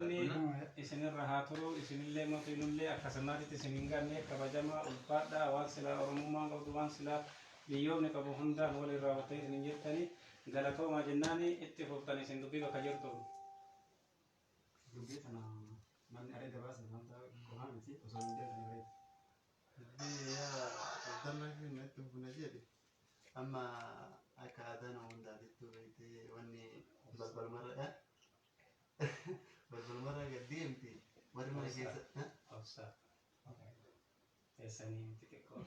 Isinirra haa turu, isinillee mootinullee akka sirnaatitti isin hin ganne. Kabajamaa, ulfaadhaa. Waan silaa Oromummaan qabdu, waan silaa biyyoomni qabu hundaan waliin raawwattanii isin hin jettanii galatoomaa jennaani itti fuftan isin dubbii bakka jirtu. Dubbii tana namni areeda baase wanta qofaa miti, osoo hin deemtanii bareeda. Dubbii yaa Abdallah kenna itti fufna jedhe. Amma akka aadaa nama hundaatittuu beektee wanni balbalumarra balbalumarra gad deemti warri mana keessa. Obsa. Teessanii miti xiqqoo.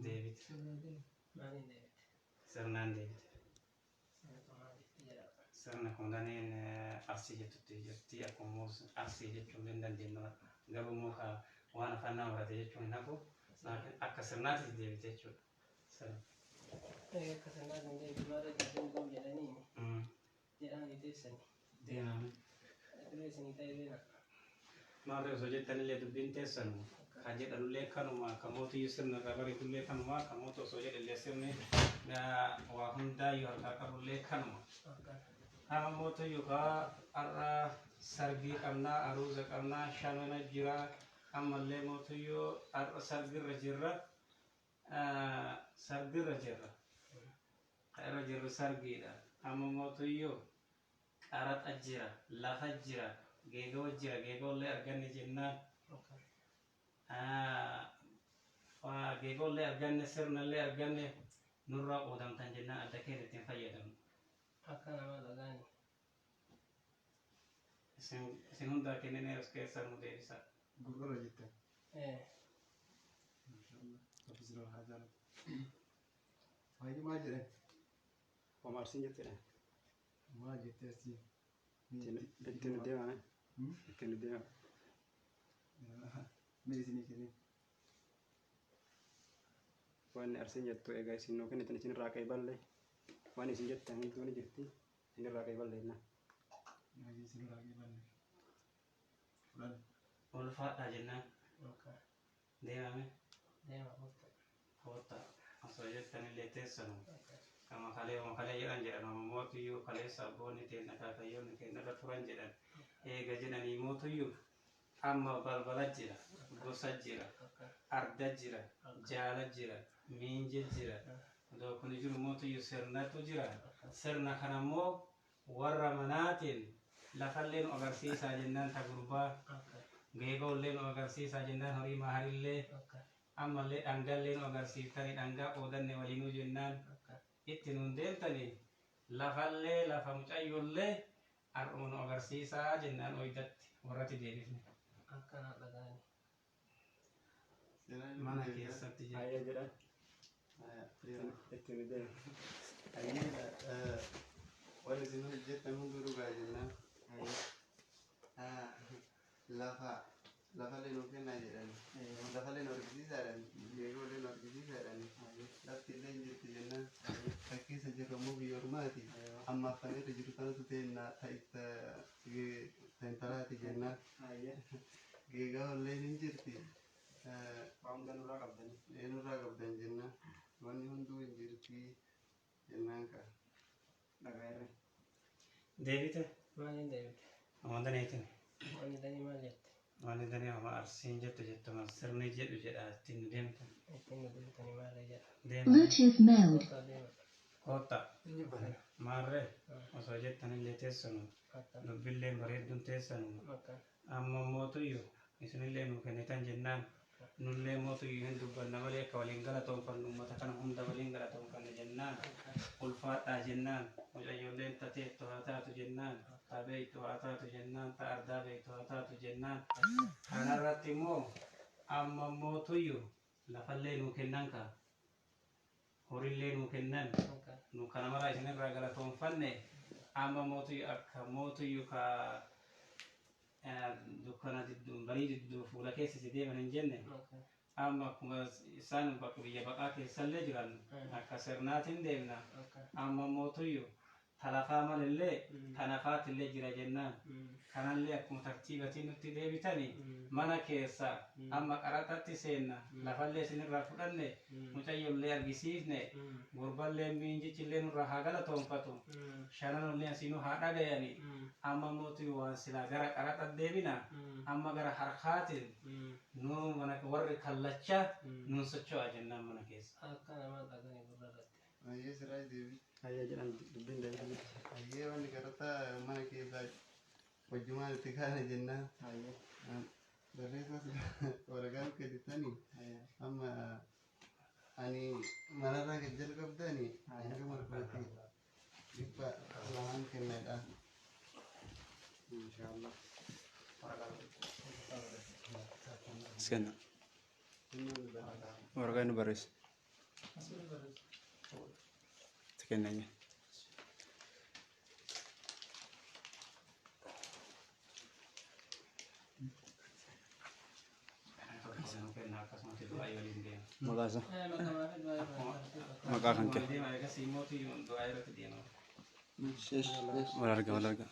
Deebite. Maaliin deebite? Sirnaan deebite. Sirnatu maalitti jedhama? Sirna kundaneen Arsii jettutti jirti. Akkuma Arsii jechuun hin dandeenyu. Garuu immoo ka waan afaan nama barate jechuun hin hafu. Laakiin akka sirnaatti deebite jechuudha. Sirna. Akka sirnaatiin deebite, maal isin qabu jedhanii jedhaanii teessanii. Deemame. Dirree isinii ta'e beena. Maarree osoo jettanillee dubbiin teessanu ka jedhanullee kanuma, ka mootiyyuu sirna irraa bareedullee kanuma, ka mootu osoo jedhellee sirni waa hundaayyuu harkaa qabullee kanuma. Amma mootiyyuu ka har'a sargii qabnaa, aruuza qabnaa, shamana jira, ammallee mootiyyuu har'a sargirra jirra. Sargirra jirra. Ka irra jirru sargiidha. Amma mootiyyuu qaraxa jira, lafa jira, geegoo jira, geegoollee arganne jennaan. Geegoollee arganne, sirnallee arganne, nurraa qoodamtan jennaan adda keenya ittiin fayyadamnu. Akka namaa dhagaani. Isin hundaa kenninee os keessa nu deebisa. Gurgurra jette. Ee. Maashaallah. Rabbi sirraa haa jaalatu. Faayidii maal jedhan? Homa Arsiin jettedha. Maal jettee asii? Ittiin nu deemame. Ittiin nu deemame. Mee isinii kennin. Wanni Arsiin jettu egaa isin nuu kennitan isinirraa qeeballe. Waan isin jettan hunduu ni jirti. Isinirraa qeeballe jennaan. Hayyee, isinirraa qeeballe. Fudhan. Ulfaadhaa jennaan. Deemame. Deema, kottu. Kottaa. Osoo jettanillee teessanu. Kama kalee makalee jedhan jedhan amma mootiyyuu kaleessa abboonni teenya akaakayyoonni keenya irra turan jedhan. Eega jedhanii mootiyyuu amma balbala jira, gosa jira, arda jira, jaala jira, miinje jira. Odoo kun jiru mootiyyuu sirnatu jira. Sirna kana immoo warra manaatiin lafallee nu agarsiisaa jennaan ta gurbaa, geegoollee nu agarsiisaa jennaan, horii maharillee, ammallee dhangallee nu agarsiiftanii dhangaa qoodanne waliinuu jennaan itti nuun deemtanii, lafallee lafa mucayyollee har'uma nu agarsiisaa jennaan oydatti warratti deebifne. Akkana dhagaani. Mana keessatti jedhe. Hayyee jedhan. Ittiin nu deema. Hayyee, wanni isin hojjettan hunduu dhugaa jennaan. Lafa lafallee nuu kennaa jedhani. Lafallee nu argisiisaa jedhani. Geegoollee nu argisiisaa jedhani. Lafti illee hin jirti jennaan. Kan keessa jirru ammoo biyya ormaati. Ammaaf kan irra jiru kanatu teenna ta intalaati jennaan. Geegaa illee hin jirti. Waa hunda nurraa qabdanii. Nurraa qabdan jennaan. Wanni hunduu hin jirti jennaan ka. Dhagaa irra. Deebite. Maaliin deebite? Wanta neetin. Wanni danii maal jette? Wanni danii homa Arsiin jettu jettuma sirni jedhu jedha ittiin nu deemtan. Ittiin nu deemtanii maal jedha? Deema. Bluetooth mode. Kottaa, deema. Kottaa. Maarree osoo jettanillee teessanu. Dubbillee bareedduun teessanu. Amma mootuyyuu isinillee nu kennitan jennaan nullee mootuyyuu hin dubbanna malee akka waliin galatoonfannu uummata kana hunda waliin galatoonfanne jennaan, ulfaadhaa jennaan, mucayyolleen tateettu haa taatu jennaan, ta beektu haa taatu jennaan, ta ardaa beektu haa taatu jennaan. Kanarratti immoo amma mootuyyuu lafallee nuu kennan kaa, horillee nuu kennan, nu kana maraa isinirraa galatoonfanne. Amma mootuyyuu akka mootuyyuu ka dukkana didduu barii didduu fuula keessa si deeman hin jenne, amma akkuma isaan bakka biyya baqaa keessallee jiran akka sirnaatiin deemna. Amma mootuyyuu Talafaa malillee tanafaatillee jira jennaan. Kanallee akkuma tartiibatiin nutti deebitani mana keessa amma qaraxatti seenna, lafallee isinirraa fudhanne, mucayyollee argisiifne, gurballee miinjichillee nurraa haa galatoonfatu, shananollee asiinuu haa dhagayani. Amma mootii waan silaa gara qaraxa deebina, amma gara harkaatiin nu mana warri kallacha nuun socho'a jennaan mana keessa. Akka namaa dhagani gurra irratti. Ayyee siraa deebi. Hayyee jedhan dubbiin deebiin. Ayyee wanni qaraxa mana keessaa wajjumaan itti kaana jennaan. Hayyee. Barreessaas waraqaa kennitanii Hayyee. amma ani manarraa kan jalqabdani hanga marfaatti 200 kennadha. Inshaallah. Iskenna. Waraqaa inni barreesse. Itti kenname. Akkasumatti du'aa waliin deema. Maqaa isaa. Maqaa fi du'aa irraa. Maqaa kan kee. Deema eegas mootii du'aa irratti deema. Wal arga wal arga.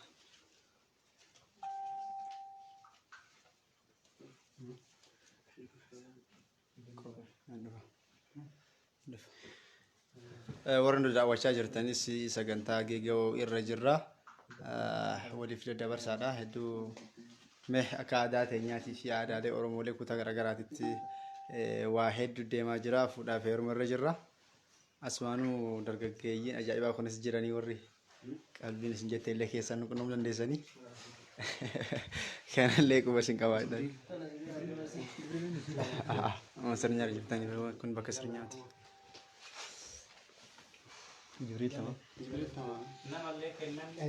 Warra nu daawwachaa jirtanis sagantaa geega'oo irra jirra. Waliif daddabarsaadha. Hedduu mee akka aadaa teenyaatii fi aadaalee Oromoolee kutaa garaagaraatitti waa hedduu deemaa jira. Fuudhaa fi heeruma irra jirra. Asumaanuu dargaggeeyyiin ajaa'ibaa kunis jiranii warri qalbiin isin jette illee keessan nu qunnamuu dandeessanii. Kanallee quba isin qabaadha. Sirnyaa jirtanii kun bakka sirnyaati. Jibriil tamam. Namallee kennanne,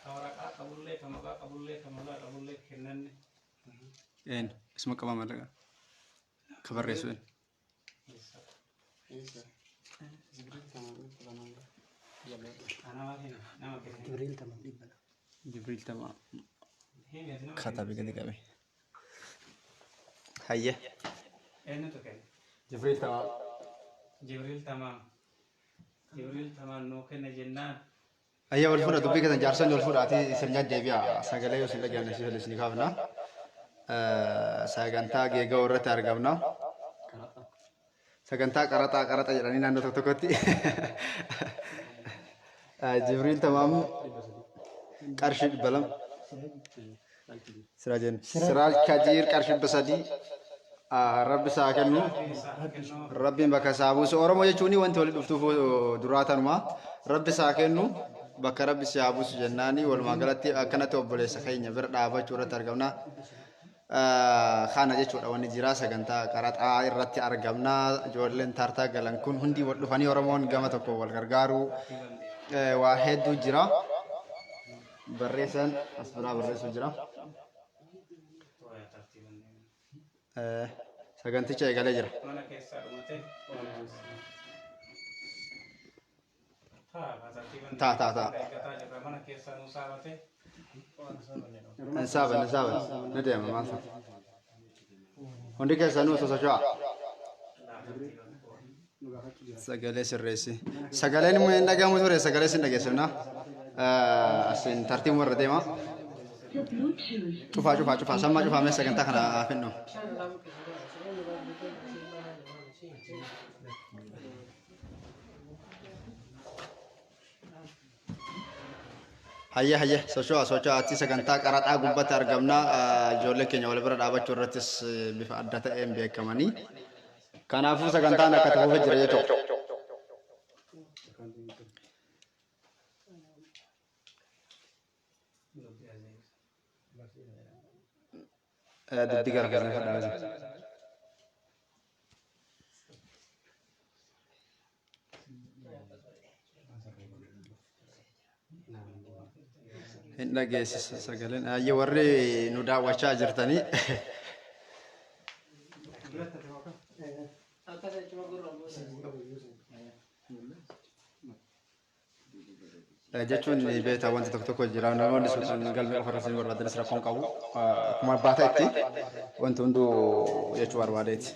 ka waraqaa qabullee, ka maqaa qabullee, ka maqaa qabullee kennanne. Een isuma qaba mallaqa. Ka barreessu een. Eessa? Jibriil tamam 200. Anama himi nama kenne. Jibriil tamam 200. Jibriil tamam. Himi ati nama Katabii gadi qabe. Hayyee. Eenyutu kenne? Jibriil tamam. Jibriil tamaam. Jibriil tamaam nuu kenne jennaan. Hayyee wal fuudha dubbii keessan jaarsonni wal fuudhaatii sirnyaa deebi'a. Sagalee yoo isin dhageenye si isin kaafna. Sagantaa geega'oo irratti argamna. Sagantaa qaraxaa qaraxa jedhanii naannoo tokko tokkotti. Jibriil tamaam qarshii 200. Siraajeen. Siraaj Kajiir qarshii 300. Rabbi isaa kennu. Rabbiin bakka isaa buusu. Oromoo jechuun wanti walitti dhuftuuf duraa tanuma. Rabbi isaa kennu bakka rabbi si haa buusu jennaani walumaa galatti akkanatti obboleessa keenya bira dhaabachuu irratti argamna. Kana jechuudha wanni jira sagantaa qaraxaa irratti argamna. Ijoolleen taartaa galan kun hundi wal dhufanii Oromoon gama tokko wal gargaaru waa hedduu jira. Barreessaan as biraa barreessuu jira. Saganticha eegalee jira. Mana keessaa dhumate. Taa taa taa. Eeggataa jirra mana keessaa nuu saabate. Hin saaban hin saaban ni deema maal ta'a. Hundi keessanuu sosocho'a. Sagalee sirreessi. Sagaleen immoo hin dhagahamu ture sagalee sin dhageessifna. Asin tartiibuma irra deema. Cufaa cufaa cufaa sammaa cufaa mee sagantaa kana haa finnu. Hayya hayya socho'a socho'a achi sagantaa qaraxaa gubbatti argamna. Ijoollee keenya wal bira dhaabachuu irrattis bifa adda ta'een beekamanii. Kanaafuu sagantaan akka ta'uuf jira jechuudha. Dubbii gara keessan fadhaa jira. Hin dhageessisa sagaleen. Ayye warri nu daawwachaa jirtanii. Akkas achuma gurra buusa. Jechuun beektaa wanti tokko tokko jira namoonni sun galmee qofa irratti barbaadanis rakkoon qabu. Akkuma abbaa ta'etti wanti hunduu jechuu barbaadeeti.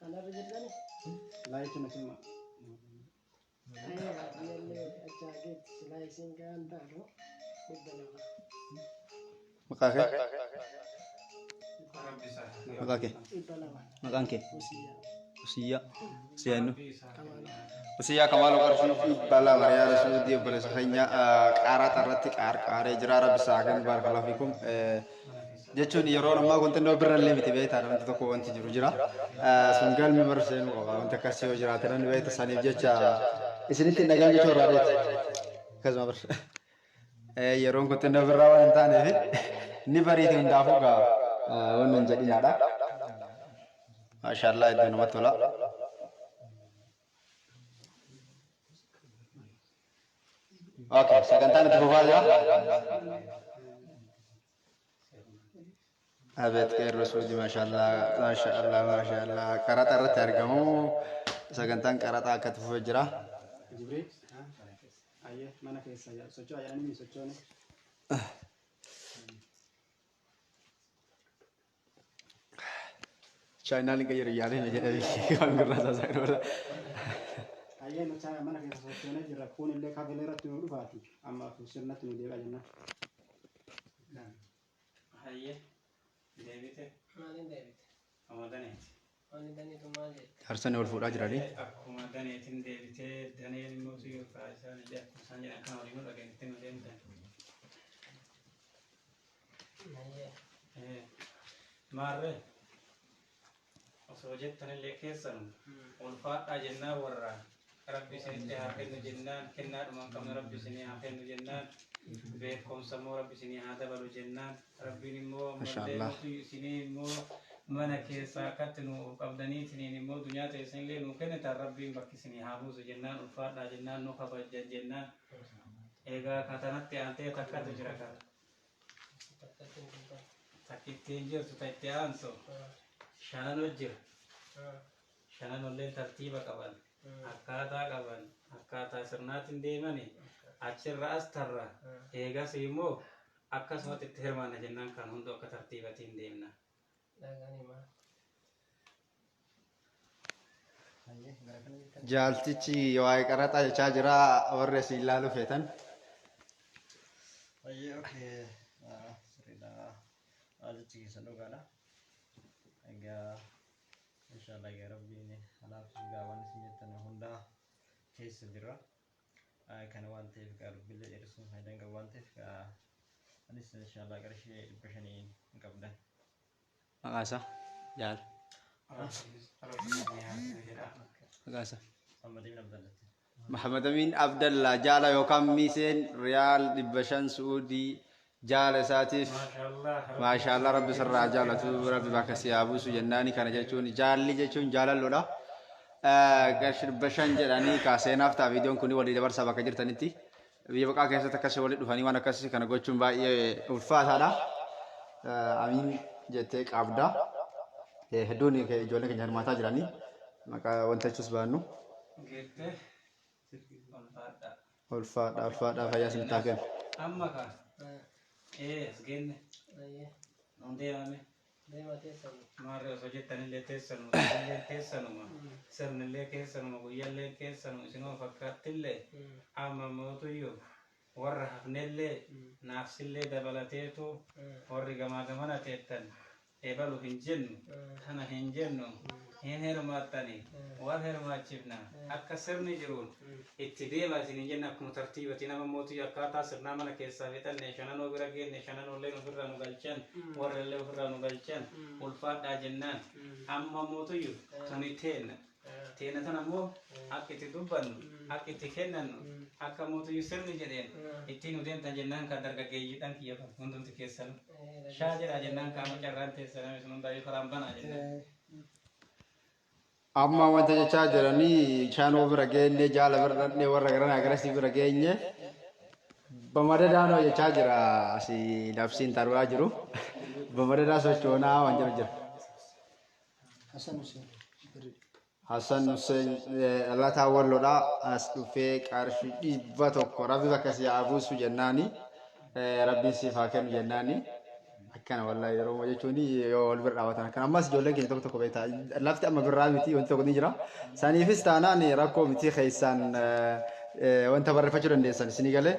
Kanarra jirtani? Laa jechuun asuma. Ayyee biyyallee achi hageetti silaa isin gahan taatu 200. Maqaa kee? Rabbi isaa. Maqaa kee? 200. Maqaan kee? Usiyyaa. Usiyyaa. Usiyyaa eenyu? Rabbi isaa. Usiyyaa Kamaaloo qarshii 200 riyaala Suudii obboleessa keenya qaaraxa irratti qaarqaaree jira. Rabbi isaa haa kennu baarakallahu fiikum. Jechuun yeroo ammaa kun xinnoo birra illee miti beektaa wanti tokko wanti jiru jira. Sun galmi bara seenuu qaba wanti akkasii yoo jiraate namni beekta saniif jecha isinitti hin dhagahan jechuu irraa deeti. Akkasuma bara. Yeroon kun xinnoo birraa waan hin taaneef ni bariiti hundaafuu gaa waan hin jedhinaadha. Maashaallah iddoo namatti tola. Okay, sagantaan itti fufaa jira. Abeet qeerroo suuti maashaallah maashaallah maashaallah qaraxa irratti argamu sagantaan qaraxaa akka itti fufee jira. Jibriil. Ayyee mana keessa socho'aa jedhanii ni sochoone. Chaayinaan hin qayyaru yaalee na jedhanii waan gurraa isaa isaa irra. Ayyee nuti mana keessa sochoonee jirra. Kun illee kafilee irratti nu dhufaati. Amma sirnatti nu deebi'a jennaan. Hayyee deebite. Maaliin deebite? Akkuma daneeti. Wanni daniitu maal jette? Jaarsonni wal fuudhaa jiranii. Akkuma daneetiin deebitee daneen immoo siyyuu isaan illee akkuma isaan jedhan kan waliin nu dhageenyetti nu deemtan. Ayyee. Maarree osoo jettanillee keessan ulfaadhaa jennaan warra rabbi isinitti haa kennu jennaan kennaadhuma hin qabne rabbi isinii haa kennu jennaan beekumsa immoo rabbi isinii haa dabalu jennaan rabbiin immoo ammallee Mashaallah. nuti isinii immoo mana keessaa akkatti nu qabdaniitiniin immoo dunyaa teessanillee nuu kennitan rabbiin bakki isinii haa buusu jennaan ulfaadhaa jennaan nu kabajjan jennaan egaa katanatti aantee takkatu jira kana Takkittiin jirtu ta itti aantu shananoo jira. Shananolleen tartiiba qaban, akkaataa qaban, akkaataa sirnaatiin deemani achirra as tarra eegas immoo akkasumatti itti hirmaanna jennaan kan hunduu akka tartiibatiin deemna. Jaaltichi waa'ee qaraxaa jechaa jira warri asii ilaaluu feetan. Baay'ee okay sirriidha. Jechi keessan dhugaadha. Egaa inshallah egaa rabbiin anaaf egaa waan isin jettan hundaa keessa jira. Kana waan ta'eef egaa dubbillee dheeressuun faayidaa hin qabu waan ta'eef egaa anis inshallah qarshii 500 hin qabdan. Maqaa isaa jaal. Maqaa isaa. Muhammad Amin Abdallatti. Muhammad Amin Abdallaa jaala yookaan miiseen riyaal 500 Su'uudii jaala isaatiif maashaallah rabbi sirraa jaalatu rabbi bakka si haa buusu jennaani kana jechuun jaalli jechuun jaalalloodha. Qarshii 500 jedhanii kaaseenaaf ta'a viidiyoon kun walii dabarsaa bakka jirtanitti. Biyya baqaa keessatti akkasii walitti dhufanii waan akkasii kana gochuun baay'ee ulfaataadha. Amiin jettee qabda. Hedduun ijoolleen keenya hirmaataa jiranii maqaa wanta jechuus baannu. Geettee ulfaadha. Ulfaadha ulfaadha fayyaa isinitti haa kennu. Amma kaa ee as geenne Ayyee. nuun deemame. Deema teessanii. Maarree osoo jettanillee teessanuma, guyyallee keessanuma, sirnillee keessanuma, guyyallee keessanuma, isinuma fakkaattillee amma mootuyyuu warra hafnellee naafsillee dabalateetu warri gamaa gamana teettan ebalu hin jennu, kana hin jennu, hin hirmaattani, wal hirmaachifna, akka sirni jiruun itti deemaa isiniin jenna akkuma tartiibati nama mootii akkaataa sirnaa mana keessaa fixanne shananoo bira geenne shananoolleen ofirraa nu galchan warrallee ofirraa nu galchan ulfaadhaa jennaan amma mootuyyu tuni teenna teenna tana immoo akka itti dubbannu akka itti kennannu akka mootuyyu sirni jedheen ittiin nu deemtan jennaan kan dargaggeeyyiidhaan kiyya kun hundumti keessanu shaa jedhaa jennaan kaama carraan teessan namni sun hundaayyuu karaan banaa jennaan. Amma wanta jechaa jiranii shaanoo bira geenye jaala bira dhaqnee warra garanaa garasii bira geenye bamadadaanoo jechaa jira asii labsiin tarraa jiru bamadadaa sochoonaa waan jiru jira. Hassan Hussein. Birri. Hassan Hussein dhalataa Walloodha as dhufee qarshii 100 rabbi bakka si haa buusu jennaani rabbiin siif haa kennu jennaani. Akkana wallahi yeroo jechuun yoo wal bira dhaabatan akkana ammas ijoolleen keenya tokko tokko beektaa lafti amma birraa miti wanti tokko ni jira. Saniifis taanaan rakkoo miti keessaan wanta barreeffachuu dandeessan isinii galee.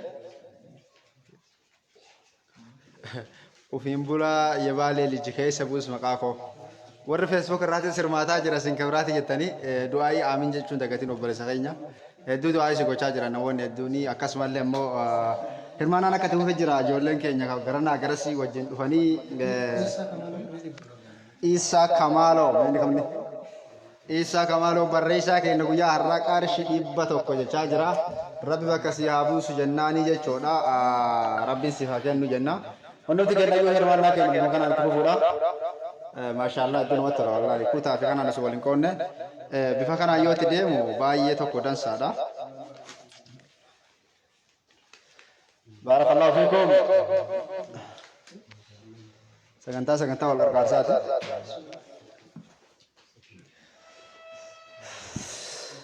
Ufiin bulaa yabaalee liji keessa buus maqaa koo. Warri Facebook irraatis hirmaataa jira isin kabiraati jettanii du'aayii aamin jechuun dagatiin obboleessa keenya. Hedduu du'aayii si gochaa jira namoonni hedduun akkasumallee immoo hirmaannaan akka itti fufe jira ijoolleen keenya garanaa garasii wajjin dhufanii Isaa Kamaaloo inni kamni Isaa Kamaaloo barreessaa keenya guyyaa har'aa qarshii 100 jechaa jira. Rabbi bakka si haa buusu jennaanii jechuudha. Rabbiin siif haa kennu jenna. Hundumti keenya iyyuu hirmaannaa keenya bifuma kanaan itti fufuudha. Maashaallah hedduu namatti tola wallaahi kutaa fi kanaan osoo wal hin qoodne bifa kanaan yoo itti deemu baay'ee tokko dansaadha. Baarakallahu fiikum. Sagantaa sagantaa wal gargaarsaati.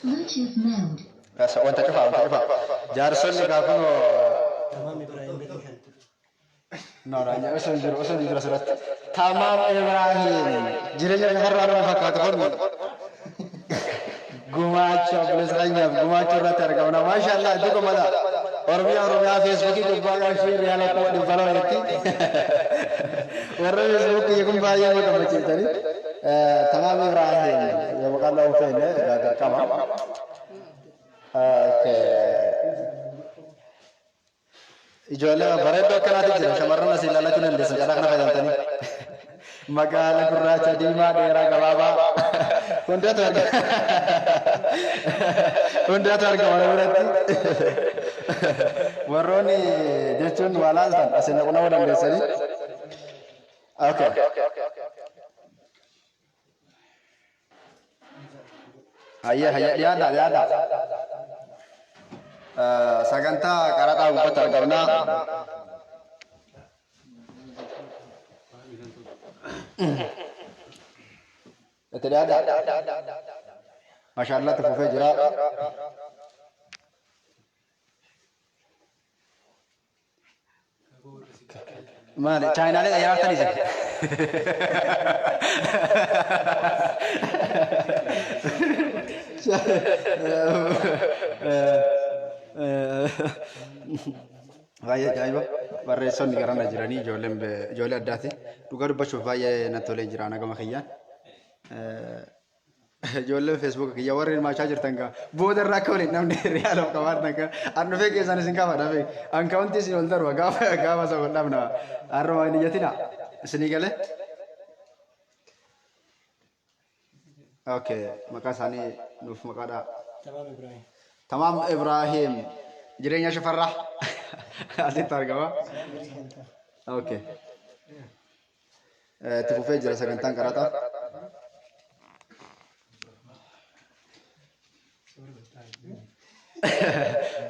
Bluetooth mode. Wanta cufaa wanta cufaa. Jaarsonni gaafa Tamaam Ibrahim Birrii kan. No, no, osoo hin jiru, osoo hin jiru asirratti. Tamaam Ibrahim jireenya lafarraa nama fakkaatu kun gumaacha obboleessa keenyaaf gumaacha irratti argamna. Maashaallah iddoo gammada. Oromiyaa Oromiyaa feesbuukii gubbaa qarshii riyaala 200,000 jetti. Warra feesbuukii kun baay'ee nama gammachiiftanii. Tamaam Ibrahim yoo maqaan dha'uu feene dirqama. Okay. Ijoollee babbareeddoo akkanaatu jira. Shamarran asii ilaalachuu dandeessan. Carraa kana fayyadamtanii. Magaala gurraacha, diimaa, dheeraa, gabaabaa. Hundatu argama. Hundatu argama na biratti. Warroonni jechuun waa laaltan asii na qunnamuu dandeessanii. Okay. Hayyee hayyee dhiyaadhaa dhiyaadhaa. Sagantaa qaraxaa gubbatti argamna. Itti dhiyaadhaa. Mashaallaa itti fufee jira. Maali chaayinaalee xayyaartan isin? Baay'ee ajaa'iba. Barreessonni garana jiranii ijoolleen ijoollee addaati. Dhugaa dubbachuuf baay'ee natti tolee jira nagama kiyyaan. Ijoolleen Facebook kiyya warri hirmaachaa jirtan gaa booda irraa akka waliin dhabne riyaala of qabaatan kan an dhufee keessan isin gaafadha beek ankaawuntii isin ol darba gaafa gaafa isa wal dhabna har'uma hin iyyatina isinii galee. Okay maqaa isaanii nuuf maqaadha. Tamaam Ibrahim. Tamaam Ibrahim jireenya shafarraa asitti argama. Okay. Itti fufee jira sagantaan qaraxaa.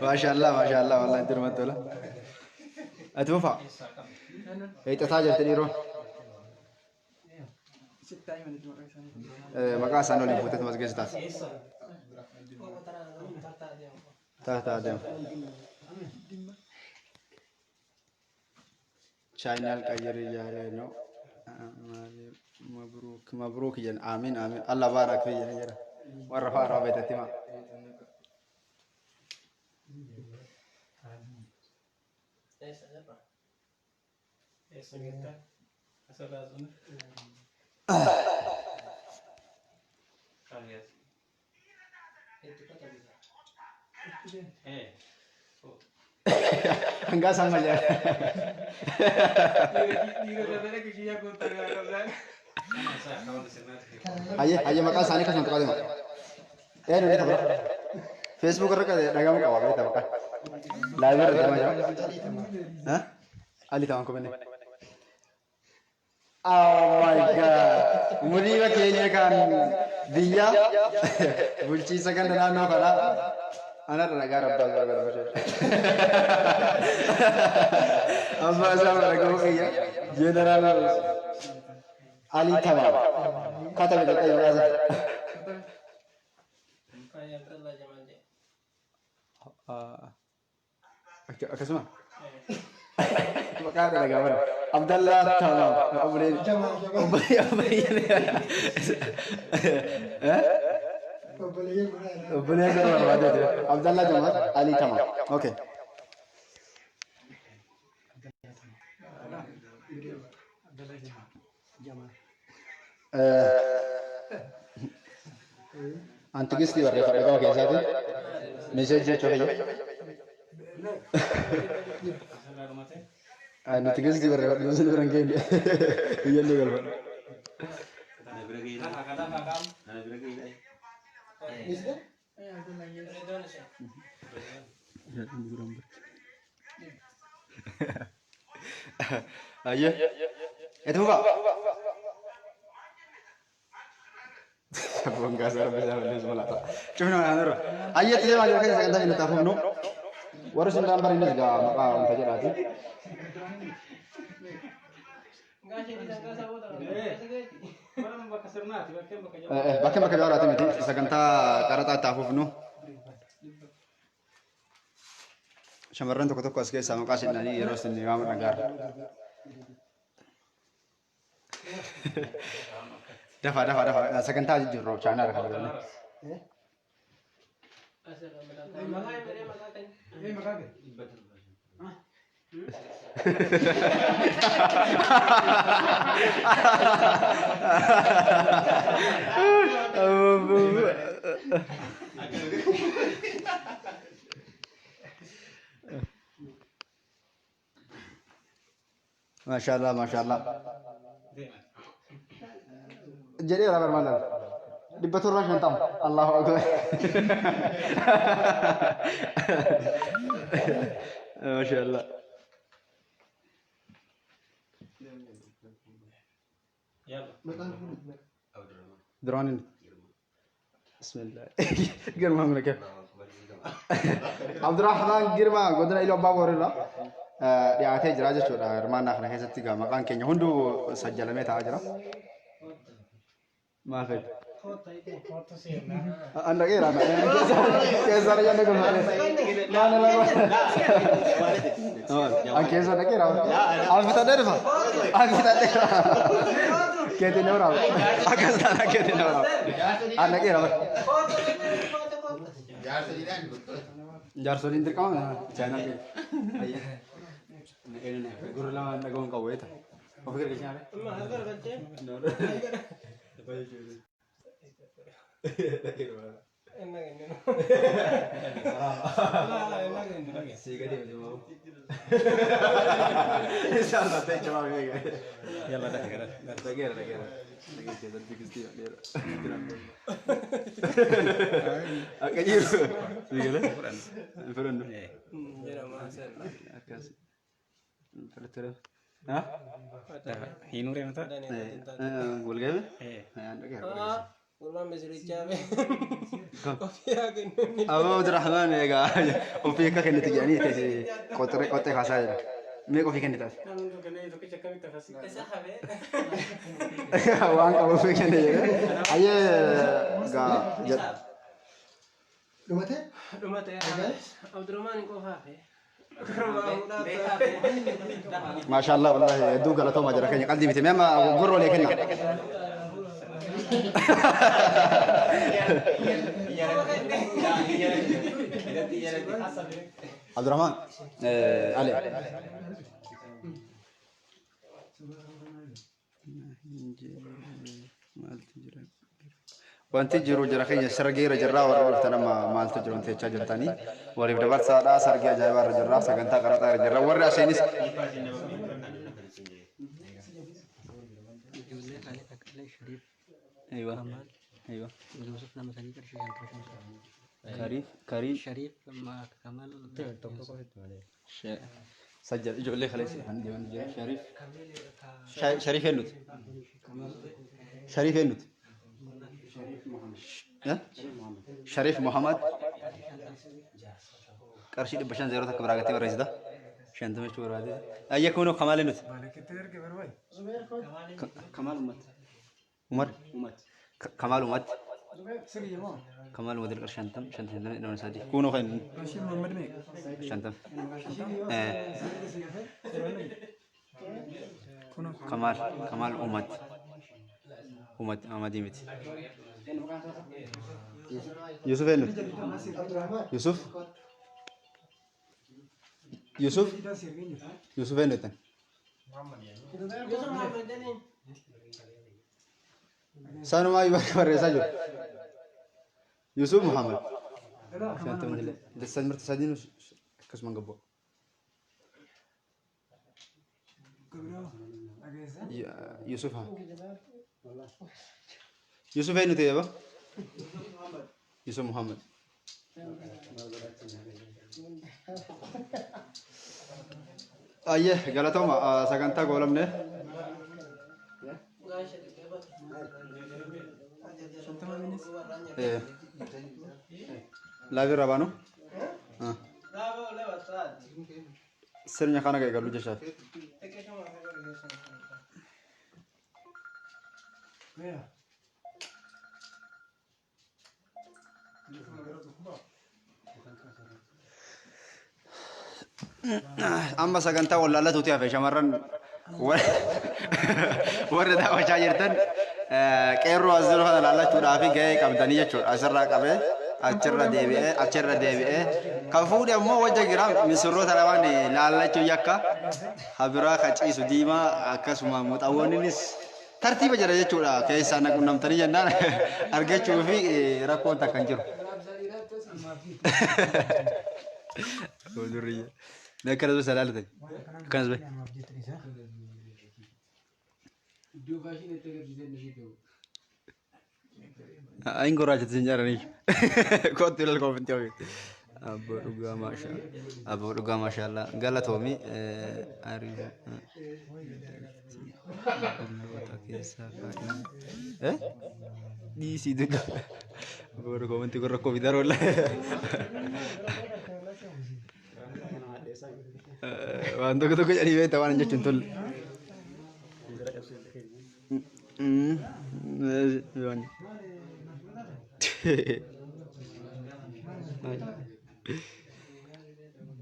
Maashaallah maashaallah wallahi itti namatti tola. Itti fufaa. Hiixataa jirti dhiiroo. Maqaa isaanii waliin fuutee tumas geessitaas. Taataa deema. Chaayinaal qayyari yaaree no. Mabruuk mabruuk jen amiin amiin Allah baarak fi jen jira. Warra fa'a irraa beektetti hima. Eessa geettaa? Asirraa sun. Qabees. Eh. Hangaa isaan malee. Hayyee hayyee maqaa isaanii akkasuma tuqaa deema. Eenyu ni tapha. Facebook irra dhagahamuu qaba beektaa maqaan. Live irra deemaa jira. Ha? Ali taman komenne. Oh my God. Mudiira keenya kan biyya bulchiinsa ganda naannoo kanaa anarra nagaa rabbaa gargaara. Abbaa isaa baragoo kiyya Jeneraal Ali Tamaam katabe jedhee maqaa isaa. Akkasuma. Maqaa kana gaafadha. Abdallaa Tamaam. Obboleen. Obboleen. Obboleeyyan godhaa. Obboleen gara barbaadee. Abdallaa Jamaal Alii Tamaam. Okay. Antigistii barreeffadha gama keessaati. Meseejii jechuu kiyya. Nuti gistii barreeffadhu isin bira hin geenye. Iyyannoo galfadha. Ayyee. Itti fufaa. Sabboon gaasaa rabbi isaa balleessu malaata. Cufna waan irra. Ayyee itti deemaa jira keessa sagantaa keenya itti fufnu. Warri sun dhaan bariinis gaa maqaa wanta jedhaati. Bakka sirnaati bakkeen bakka jabaa. Bakkeen bakka jawaaraati miti sagantaa qaraxaa itti fufnu. Shamarran tokko tokko as keessaa maqaa isin yeroo isin waamu dhagaara. Dafa dafa dafa sagantaa jijjiirru chaanaala kana galme. Maashaallah maashaallah. Jedhee irraa barbaadaan. 750. Allahu akbar. Maashaallah. Duraan inni. Bismillah. Girmaa mana kee. Abdurrahmaan Girmaa godina Iluu Abbaa Boorirraa dhiyaatee jira jechuudha. Hirmaannaa kana keessatti egaa maqaan keenya hunduu sajjalamee taa'aa jira. Maal fayyada? An dhaqeera. Keessa dhaqee dhaqee. An keessa dhaqeera. An fixadhee dhufa. An fixadhee dhufa. Keetiin nama raaba. Akkas taana keetiin nama raaba. An dhaqeera. Jaarsoliin dirqama chaayinaa keessa. Gurra lamaan dhaga'uun qabu eeta. Of gargaarsaa. Akka jiru. Fudhannu. Akkas. Fudhatteera. Hiinuu reemata. Wal gahee? Aboo Abdurrahmaan egaa ofii akka kennite jedhanii qoxxee qoxxee kaasaa jira. Meeqa ofii kennitaas? Waan qabu ofii kenne jedhee. Ayyee egaa jedha. Dhumate? Dhumate Abdurrahmaan qofaaf. Maashaallah wallahi hedduu galatooma jira keenya qalbii miti. Mee amma gurra walii kenna. Abdurrahmaan Ali. Wanti jiru jira keenya sargeera jirraa warra dhuftan amma maaltu jiru wanti jechaa jirtanii waliif dabarsaadha sargee ajaa'ibaa irra jirra sagantaa qaraxaa irra jirra warri asiinis Ijoollee Kaalee Taqqalee Shariif Aywa. Kamal Aywa. Yuusuf nama sadii qarshii 55. Kariif Kariif Shariif Kamal Sajjad ijoollee kaleessa kan deeman jira Shariif Shariif eenyuti? Shariif eenyuti? Shariif Muhammad qarshii 500 zeeroo takka biraa gattee barreessita. 50 jechuu barbaade. Ayya kunoo Kamaal eenyuti? Kamaal Ummat. Umar? Kamaal Ummat. Kamal Wadil qarshii 50 50 50 3. Kunoo kan 50. Kamal Kamal Umat. Umat Amadii miti. Yusuf eenyu? Yusuf? Yusuf? Yusuf eenyu jettan? Yusuf Muhammad jedhaniin. Sanumaa barreessaa jiru. Yusuf Muhammad. 50 illee. Mirti sadiin akkasuma gabboo. Yusuf haa. Yusuf eenyu ta'e ba? Yusuf Muhammad. Ayyee galatooma sagantaa goolamne. Live irraa baanu. Sirna kana eegallu jechaaf. Amma sagantaa wallaalatuuti hafe shamarran warra daawwachaa jirtan qeerroo as jiru kana laallachuudhaaf gahee qabdanii jechuudha. Asirraa qabee achirra deebi'ee achirra deebi'ee kan fuudhe ammoo wajja jira misirroota lamaan laallachuu yakka habiraa ka ciisu diimaa akkasuma muxawwoonnis tartiiba jira jechuudha. Keessaa na qunnamtanii jennaan argachuu fi rakkoon takka hin jiru. Durriyyee. Mee akkanas basa ilaalatan. Akkanas bahe. Ayin gurraachatti sin jaaranii. Kottu ilal koofinti hooyi. Abboo dhugaa maashaa. Abboo dhugaa maashaallaa. Galatoomi. Ariifoo. Dullota keessaa kaa'in. Eh? Dhiisii dulla. Abboo koominti kun rakkoo fidaa oolla. Waan tokko tokko jedhanii beektaa waan jechuun tolle.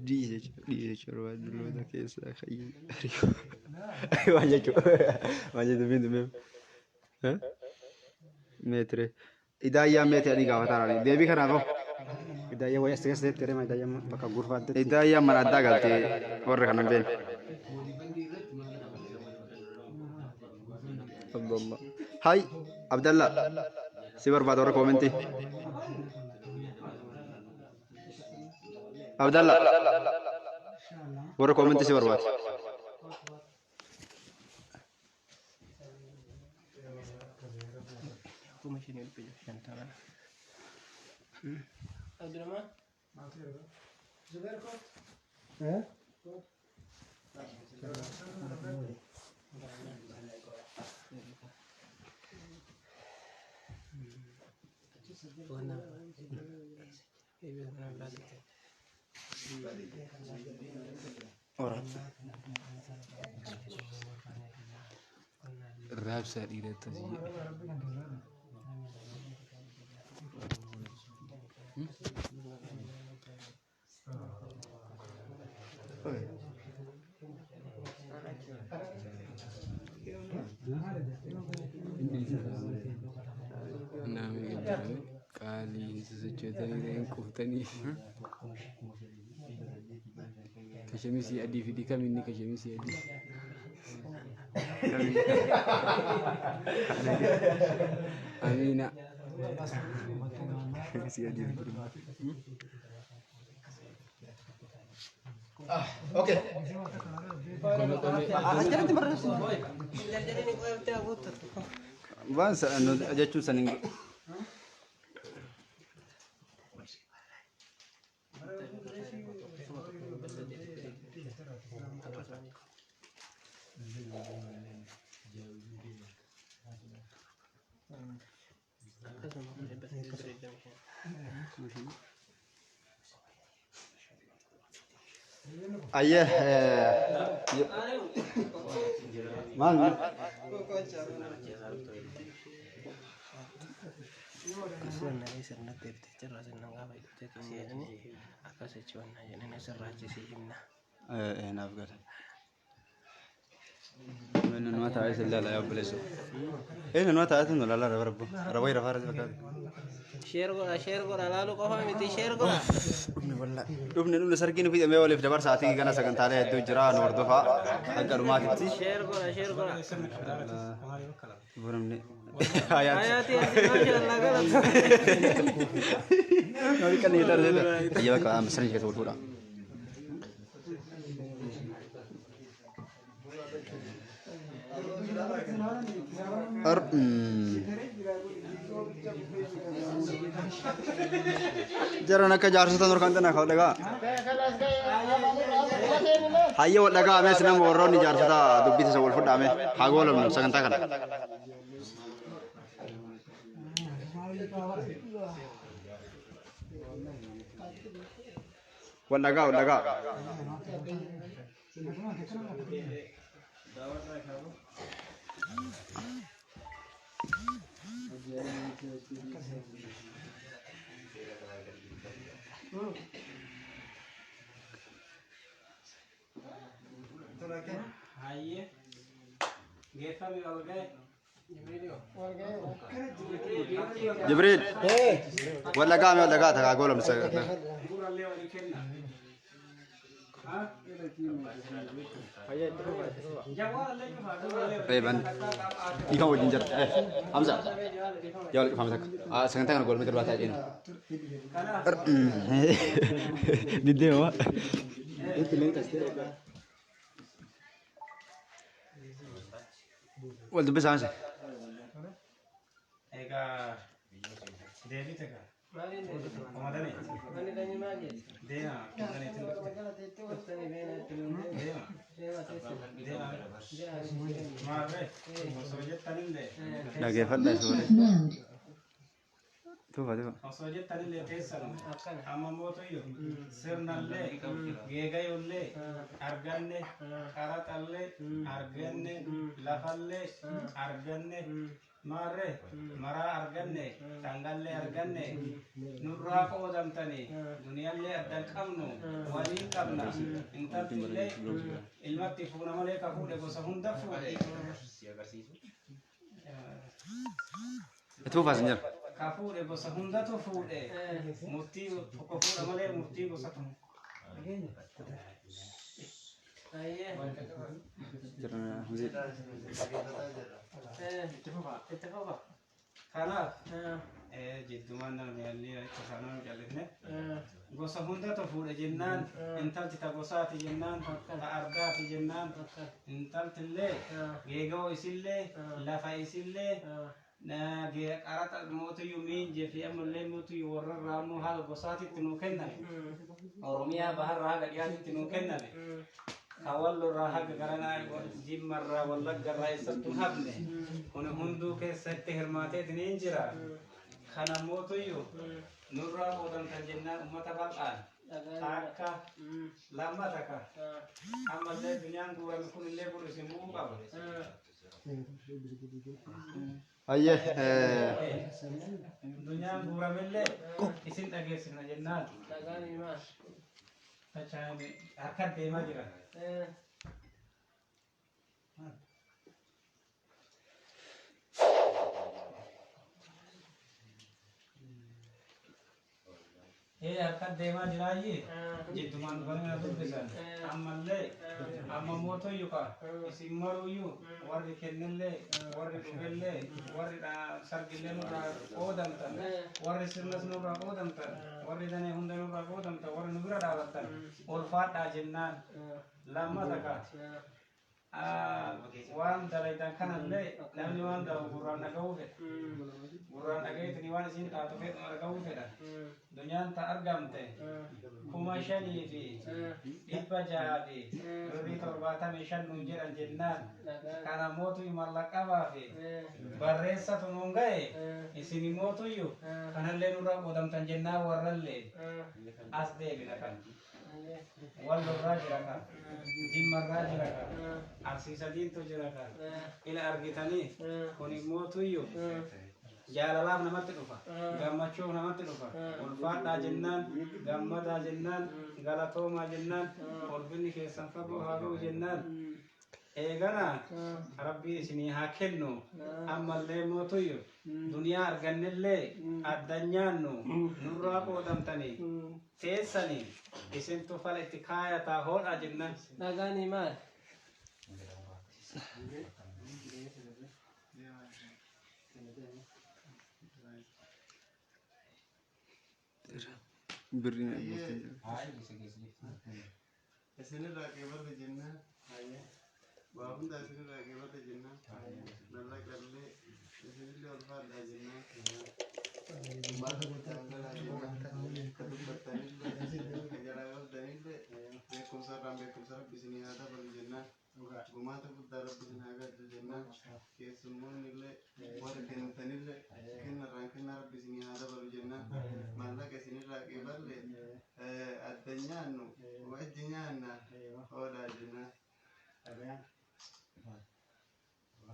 Dhiise jechuudha waan dulloota keessaa kayyuu waan jechuudha waan jechuudha dubbiin dubbiin meetire idaayyaa meetire ani gaafataa raani deebii kanaaf hoo Idaayyaa wayii as keessa teetti reema idaayyaa bakka gurfaaddetti. Idaayyaa mana addaa galtee warri kana hin beekne. Abdallah. Hai Abdallah. Si barbaada warra koomentii. Abdallah. Warra koomentii si barbaada. Abdurrahman. Raabsaa dhiiratti asii jedhe. Namni gadi qaalii hin sosochootanii hin quuftanii. Kashemisii adii fidi kam inni kashemisii adii. Amiina. Kashemisii adii fidi. Okay. Achirratti barreessi. Waan jechuun san hin Ayyee maal? Sirna sirna deebitee jirra sirna gaafa hidhatee jedhanii akkas jechuun jedhanii sirraa achisii himna. Naaf gala. Inni nama taa'ee si ilaala yaa obboleessa. Inni nama taa'ee nu ilaala rabbo. Rabbo rafaa irratti fakkaata. Sheer godha sheer godha laaluu qofa miti sheer godha. Dhufne dhufne sargii nu fidhamee waliif dabarsaatii gana sagantaalee hedduu jira nu hordofaa hanga dhumaatitti. Sheer godha sheer godha. Boramne. Hayaati. Hayaati asii maashaallah galata. Nori kan ni tarjeta. Ayya bakka amma sirni keessa wal fuudha. Jaran akka jaarsota nurkaan tana ka'u dhagaa. Hayya wal dhagaa amees nama warroonni jaarsota dubbisa isa wal fudhaame haa goolabnu sagantaa kana. Wal dhagaa wal dhagaa. Hayyee geeffame ol ga'e. Jibriil wal dhagaa mee wal dhagaa takaa goolabnu sagantaa. Gurrallee walii kenna. Eeban dhiifama wajjin jira. Hamza yaa wal dhifama takka. Sagantaa kana goolabnee darbaa taa'ee deema. Diddeema. Wal dubbisaa Hamza. Egaa deebite kaa. Qomadanii. Deema qomadaniitiin dhufte. Deema. Deema. Maarree osoo jettanillee Dhageeffadha Bluetooth mode. Tufa tufa. osoo jettanillee teessanu amma mootuyyuu sirnallee geegayollee arganne qaraxallee arganne lafallee arganne maarree maraa arganne sangallee arganne nurraa qoodamtanii duniyaallee addan qabnu waliin qabna intaltillee ilmatti fuuna malee ka fuudhe gosa hunda fuudhe. Tufa sin jira. Ka fuudhe gosa hundatu fuudhe murtii tokko fuudha malee murtii gosa tokko. Kanaaf jiddumaan namni yaalli akka nama callifne gosa hundatu fuudhe jennaan intalti ta gosaati jennaan ta ardaati jennaan intaltillee geegoo isillee lafa isillee qaraxa mootiyyuu miinjee fi ammallee mootiyyuu warrarraa ammoo haala gosaatitti nuu kenname Oromiyaa baharraa haga dhiyaatitti nuu kenname Kawallorraa haga garanaa Jimmarraa Wallaggarraa eessattuu hafne kun hunduu keessatti hirmaateetiin hin jira. Kana mootuyyuu nurraa qoodamtan jennaan uummata bal'aan takka lama takka ammallee duniyaan guurame kunillee kun isin bu'uu qaba. Hayyee. Duniyaan guuramillee isin dhageessifna jennaan faca'anii harka deemaa jira. Harka deemaa jiraayyi jiddumaan dhufanii na dubbisan ammallee amma mootoyyuu ka isin maruyyuu warri kennillee warri dhufellee warri sargillee nurraa qoodamtan warri sirnas nurraa qoodamtan warri danee hunda nurraa qoodamtan warri nu bira dhaabattan ulfaadhaa jennaan lammata ka waan dalaydan kanallee namni waan dalagu gurraan dhaga'uu fedha. Gurraan dhaga'eetini waan isin taatu fedhu dhaga'uu fedha. Duniyaan ta argamte 5675 nuun jedhan jennaan kana mootu mallaqabaa fi barreessatu nuun ga'e isin mootuyyuu kanallee nurraa qoodamtan jennaan warrallee as deebina kan. Wallorraa jira kan Jimmarraa jira kan Arsii sadiintu jira kan ila argitanii kun mootuyyuu Jaalalaaf namatti dhufa, gammachuuf namatti dhufa. Ulfaadhaa jennaan, gammadaa jennaan, galatoomaa jennaan, ulfinni keessan fagoo haa ga'u jennaan. Eegana Rabbiin isinii haa kennu. Ammallee mootuyyu duniyaa argannellee addan nyaannu, nurraa qoodamtanii teessanii isintu fala itti kaayataa hoodhaa jennaan. Dhagaanii maal? Birriin Isinirraa qeeballe jennaan. Waa hunda isinirraa qeeballe jennaan. Mallaqallee isinillee ulfaadhaa jennaan. Jaalalaa jennaan. Ka dubbattanillee ka jalaa qabdanillee beekumsa irraan beekumsa Rabbi isinii haa dabalu jennaan. Gumaata guddaa Rabbi isin haa galchu jennaan. Keessummoonni illee warri kennitanillee kennarraan kennaa Rabbi isinii haa dabalu jennaan. Maallaqa isinirraa qeeballe adda nyaannu, wajji nyaanna, hoodhaa jennaan.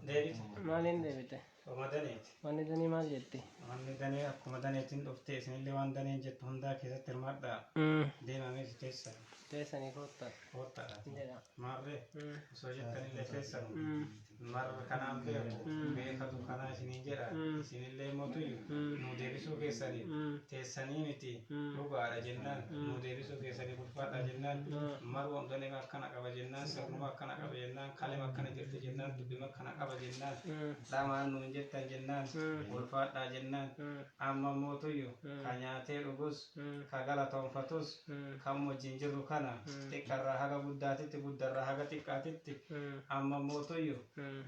Deebite. Maaliin deebite? Oma daneeti. Wanni danii maal jetti? Wanni danee akkuma daneetiin dhufte, isinillee waan daneen jettu hundaa keessatti hirmaadhaa. Deemamee si teessan. Teessanii koottaa. Koottaadha. Jedha. Maarree osoo jettanillee teessanu. Marra kanaan beeku beekatu kanaa isiniin jedha, isinillee mootuyyuu nu deebisuu keessanii teessanii miti dhugaadha jennaan, nu deebisuu keessanii ulfaadha jennaan, maruu danema akkana qaba jennaan, sirnuma akkana qaba jennaan, kalema akkana jirti jennaan, dubbima akkana qaba jennaan, dhamaan nuun jettan jennaan, ulfaadhaa jennaan. Amma mootuyyuu ka nyaatee dhugus, ka galatoonfatus, kan wajjin jirru kana xiqqarraa haga guddaatitti, guddarraa haga xiqqaatitti, amma mootuyyuu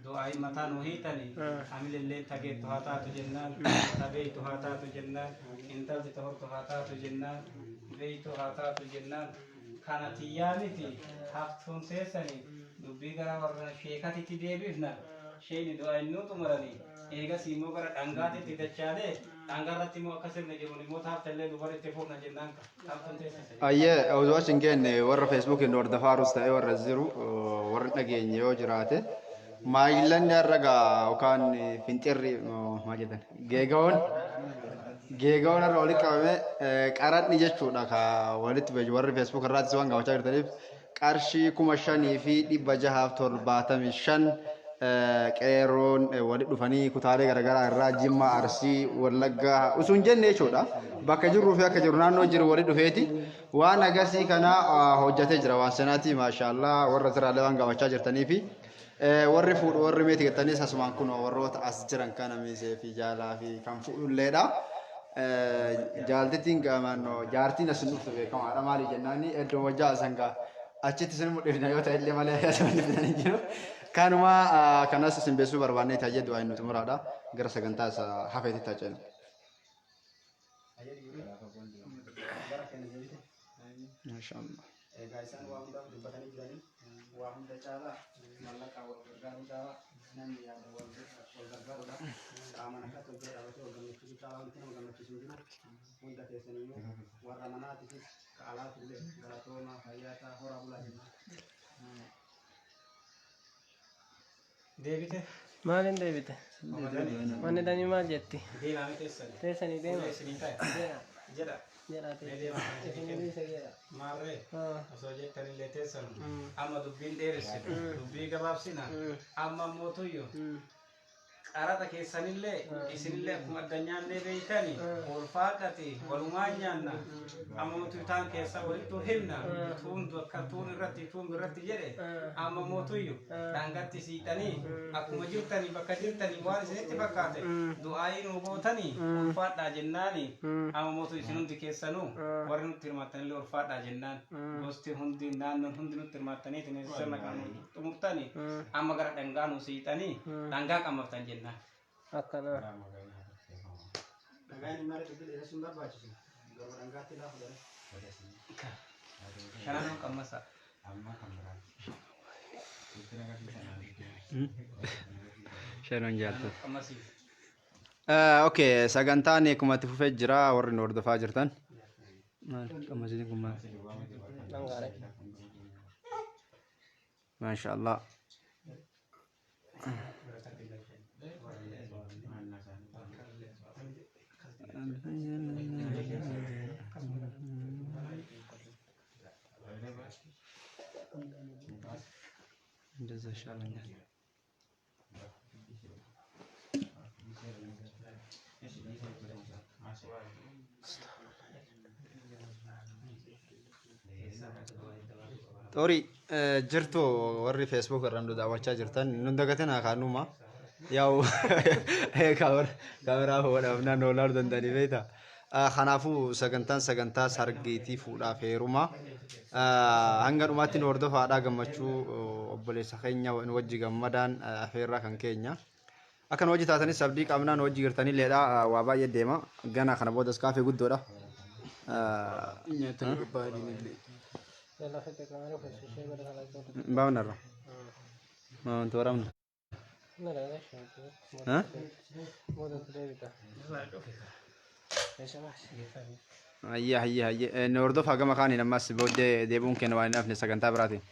du'aayi mataa nu hiitanii amilillee tageettu haa taatu jennaan, tabeeytu haa taatu jennaan, intalti tohortu haa taatu jennaan, beeytu haa taatu jennaan. Kana tiyyaa miti, haftuun teessanii dubbii gara warra sheekatitti deebifna. Sheeyni du'aa innuu xumuranii eegas immoo gara dhangaatitti dachaanee dhangaarratti immoo akka sirni jiruun immoo taaftallee dubara itti fufna jennaan, haftuun teessanii. Ayyee, osoo achi hin geenne, warra Feesbuukiin hordofaarus ta'e warra jiru, warri dhageenye yoo jiraate, maayillanni har'a gaa yookaan finxirri maal jedhan, geegawoon har'a walitti qabame, qaradni jechuudha, ka walitti beeku warri Feesbuuk irraattis waan gaafachaa jirtaniif, qarshii 5675 qeerroon walitti dhufanii kutaalee garaagaraa irraa, Jimma, Arsii, Wallaggaa osoo hin jenne jechuudha. Bakka jirruu fi akka jiru naannoo jiru walitti dhufeeti waan agasii kana hojjetee jira. Waan seenaati, maashaallah. Warra sirraallee waan gaafachaa jirtanii fi warri fuudhu, warri meeti jettanis, asumaan kun warroota as jiran kana miisee fi jaalaa fi kan fuudhulleedha. Jaaltittiin gaamaannoo jaartiin as hin dhuftu beekamaadha. Maali jennaani, iddoo wajjaa sangaa achitti isin mul'ifna yoo ta'e illee malee asuma fidanii jiru. Kanuma kanas isin beeksisuu barbaannee taa'ee du'aa inni xumuraadha. Gara sagantaa isa hafeetitti haa ceenu. Maashaallah. Egaa isaan waa hundaaf dubbatanii jiranii, waa hunda caalaa maallaqaa wal gargaaruu caalaa namni yaada wal gargaaruudha. Qaamaan akkatti wal bira dhaabatee wal gammachiisuu caalaa wanti nama gammachiisu hin jiru. Hunda keessaniyyuu, warra manaatiifis ka alaatillee, galatoomaa, fayyaa ta'aa, horaa bulaa jenna. Deebite. Maaliin deebite? Oma daneeti. Wanni danii maal jetti? Deemame teessanii. Teessanii deema. Fuula isinii ta'e. Jedha. Jedha. Jedha. Mee deema kan isinii Isinii kennu. dhiise jedha. Maarree osoo jettanillee teessanu amma dubbiin dheeressinu, dubbii gabaabsina. Amma mootuyyuu qaraxa keessanillee isinillee akkuma addanyaanlee beeytani ulfaadhati walumaan nyaanna. Amma mootu taan keessa walittu himna, tuun akka tuun irratti tuun irratti jedhe. Amma mootuyyu dhangatti siixanii akkuma jirtanii bakka jirtanii waan isinitti fakkaate du'aayii nuu gootanii ulfaadhaa jennaani. Amma mootu isin hundi keessanuu warri nutti hirmaattanillee ulfaadhaa jennaan, gosti hundi, naannoon hundi nutti hirmaattanii sirna kana nu xumurtanii amma gara dhangaa nu siixanii dhangaa qammaftan jennaan. Akkana. Dhagaan malee dubbii dheeressuun barbaachisu. Garuu dhangaatti laafu dha. Shananuu qammasa. Shanoon jaaltota. Qammasiif. Okay, sagantaan akkuma itti fufee jira, warri nu hordofaa jirtan. Maal qammasiin kun maal? Dhangaadha. Maashaallah. ተሻለኛል። Xoorii jirtu warri Facebook irraan nu daawwachaa jirtan nun dagatinaa kaanuma yaa'u kaameraa fuudhaaf naannoo ilaaluu danda'anii beekta. Kanaafuu sagantaan sagantaa sargeetii fuudhaaf heeruma hanga dhumaatti nu hordofaadhaa gammachuu obboleessa keenya nu wajji gammadaan afeerraa kan keenya. Akka nu wajji taatanis abdii qabnaa nu wajji jirtanilleedha waa baay'ee deema gana kana boodas kaafee guddoodha. Nyaatanii qophaa'anii illee. Baafnarra. Wanti waraabna. Hayyee hayyee hayyee nu hordofaa gama kaaniin ammas booddee deebi'uun keenya waan hin hafne sagantaa biraatiin.